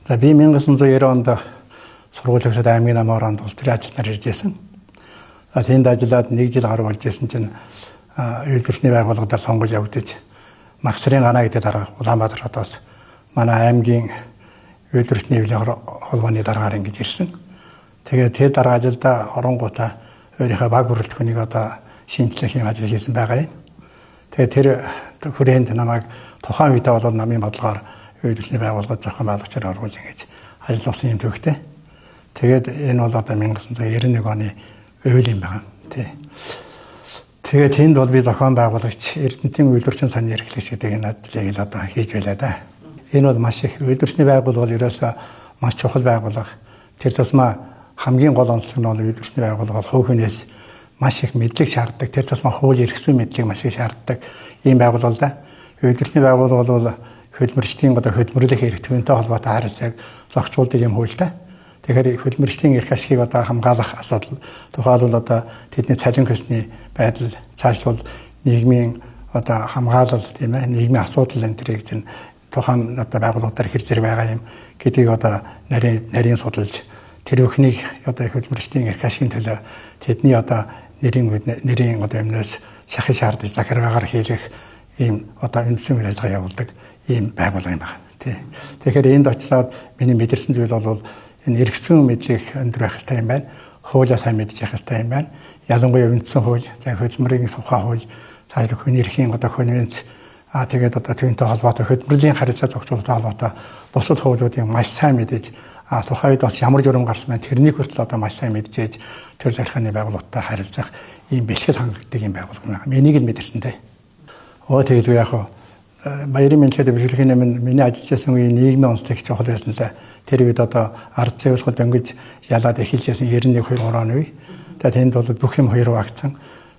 За, би 1990 онд сургууль төгсөөд аймгийн намын оронд улс төрийн ажилтнаар ирж байсан. За, тэнд ажиллаад нэг жил гаруй болж исэн чинь үйлдвэрлэлийн байгууллагаар сонгол явагдаж, Магсрын Гана гэдэг дарга Улаанбаатар хотоос манай аймгийн үйлдвэрлэлийн хэвлэлийн холбооны даргаар ингэж ирсэн. Тэгээд тэр дарга ажилдаа оронгуудаа өөрийнхөө баг бүрэлдэхүүнийг одоо шинжлэх юм ажил хийсэн байгаа юм. Тэгээд тэр хүрээнд намайг тухайн үедээ бол намын бодлогоор үйлдвэрлэлийн байгууллагад зохион байгуулагчаар оруулж ингэж ажилласан юм төвхтэй. Тэгээд энэ бол одоо 1991 оны үйл юм байна. Тий. Тэгээд тэнд бол би зохион байгуулагч, Эрдэнэтийн үйлдвэрчин саний эрхлэгч гэдэг энэ ажлыг л одоо хийж байлаа да. Энэ бол маш их, үйлдвэрчний байгууллага бол ерөөсөө маш чухал байгууллага. Тэр тусмаа хамгийн гол онцлог нь бол үйлдвэрчний байгууллага бол хувь хүнээс маш их мэдлэг шаарддаг. Тэр тусмаа хууль эрх зүйн мэдлэг маш их шаарддаг ийм байгууллага л да. Үйлдвэрчний байгууллага бол хөдөлмөрчдийн одоо хөдөлмөрлөх эрх түүнтэй холбоотой харилцааг зохицуулдаг юм хуультай. Тэгэхээр хөдөлмөрчдийн эрх ашигыг одоо хамгаалах асуудал, тухайлбал одоо тэдний цалин хөлсний байдал, цаашлбал нийгмийн одоо хамгаалал, тийм ээ, нийгмийн асуудал энэ тэрийг чинь тухайн одоо байгууллагуудаар хэр зэрэг байгаа юм гэдгийг одоо нарийн нарийн судалж, тэр бүхнийг одоо хөдөлмөрчдийн эрх ашигын төлөө тэдний одоо нэрийн нэрийн одоо юмнаас шахах шаардаж захиргаагаар хийлгэх ийм одоо үндсэн үйл ажиллагаа явуулдаг ийм байгууллага юм байна. Тий. Тэгэхээр энд очисаад миний мэдэрсэн зүйл бол энэ эрх зүйн мэдлэг өндөр байх хэрэгтэй юм байна. Хуулиа сайн мэдчих хэрэгтэй юм байна. Ялангуяа үндсэн хууль, за, хөдөлмөрийн тухай хууль, цаашлах хүний эрхийн одоо конвенц, тэгээд одоо түүнтэй холбоотой хөдөлмөрлийн харилцаа зохицуулалттай холбоотой бусад хуулиудыг маш сайн мэдэж, тухайн үед бас ямар журам гарсан байна, тэрнийг хүртэл одоо маш сайн мэдчихэж төр захиргааны байгууллагатай харилцах ийм бэлтгэл хангагддаг юм байгууллага юм. Энийг л мэдэрсэн дээ. Өө, тэгэлгүй яах вэ? Баярын мэдлэгэд бэлтгэхийн нэмэн миний ажиллаж байсан үеийн нийгмийн онцлог их чухал байсан л да. Тэр үед одоо ард зэвсгэл дөнгөж ялаад эхэлж байсан 91 2 3 оны үе. Тэгээд тэнд бол бүх юм хоёр хуваагдсан.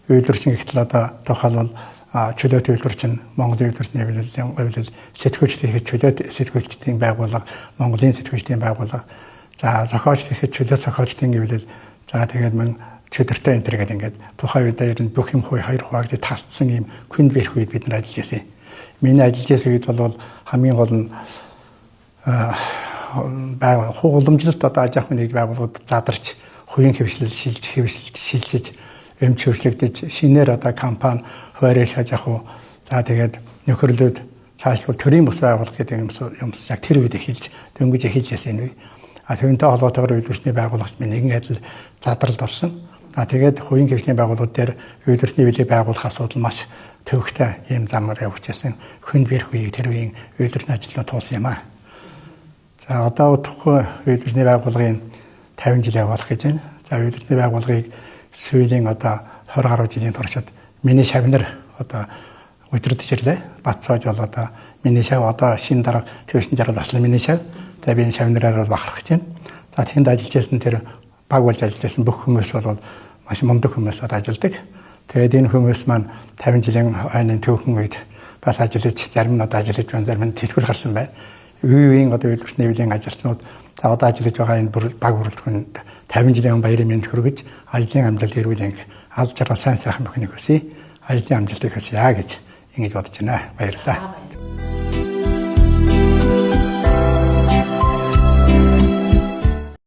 Үйлдвэрчин гэхтэл одоо тухайлбал чөлөөт үйлдвэрчин, Монголын үйлдвэрчний хэвлэл, сэтгүүлч гэхэд чөлөөт сэтгүүлчдийн байгууллага, Монголын сэтгүүлчдийн байгууллага. За, зохиолч гэхэд чөлөөт зохиолчдын хэвлэл. За, тэгээд мөн чөтгөртэй энэ төр гэдэг ингээд тухайн үедээ ер нь бүх юм хоёр хуваагдаж талтсан ийм хүнд бэрх үед бид нар ажиллаж байсан. Миний ажиллаж байсан үед бол хамгийн гол нь уламжлалт одоо аж ахуйн нэгж байгууллагууд задарч, хувийн хэвшлэл шилж хэвшилж шилжиж, эмч хөвшлөгдөж, шинээр одоо компани хуваарилах аж ахуй, за, тэгээд нөхөрлөөд цаашлбал төрийн бус байгууллага гэдэг юм юмс яг тэр үед эхэлж дөнгөж эхэлж байсан энэ үе. А түүнтэй холбоотойгоор үйлдвэрчний байгууллагч минь нэгэн адил задралд орсон. А тэгээд хувийн хэвшлийн байгууллагууд дээр үйлдвэрчний билег байгуулах асуудал маш төвөгтэй ийм замаар явчихсан. Хүнд бэрх үеийг тэр үеийн үйлдвэрчний ажилтнууд туулсан юм аа. За, одоо удахгүй үйлдвэрчний байгууллагын 50 жил явуулах гэж байна. За, үйлдвэрчний байгууллагыг сүүлийн одоо 20 гаруй жилийн туршид миний шавнар одоо удирдах ирлээ. Батцоож бол одоо миний шав, одоо шинэ дарга Төвшин жаргал бас миний шав. Тэгээ би энэ шавнараар бол бахарх гэж байна. За, тэнд ажиллаж байсан, тэр баг болж ажиллаж байсан бүх хүмүүс бол маш мундаг хүмүүс ажилладаг. Тэгээд энэ хүмүүс маань 50 жилийн ойнын түүхэн үед бас ажиллаж, зарим нь одоо ажиллаж байна, зарим нь тэтгэвэр гарсан байна. Үе үеийн одоо үйлдвэрчний хэвлэлийн ажилтнууд, за, одоо ажиллаж байгаа энэ баг бүрэлдэхүүнд 50 жилийн баярын мэнд хүргэж, ажлын амжилт, эрүүл энх, аз жаргал, сайн сайхан бүхнийг хүсье. Ажлын амжилтыг хүсье гэж ингэж бодож байна. Баярлалаа.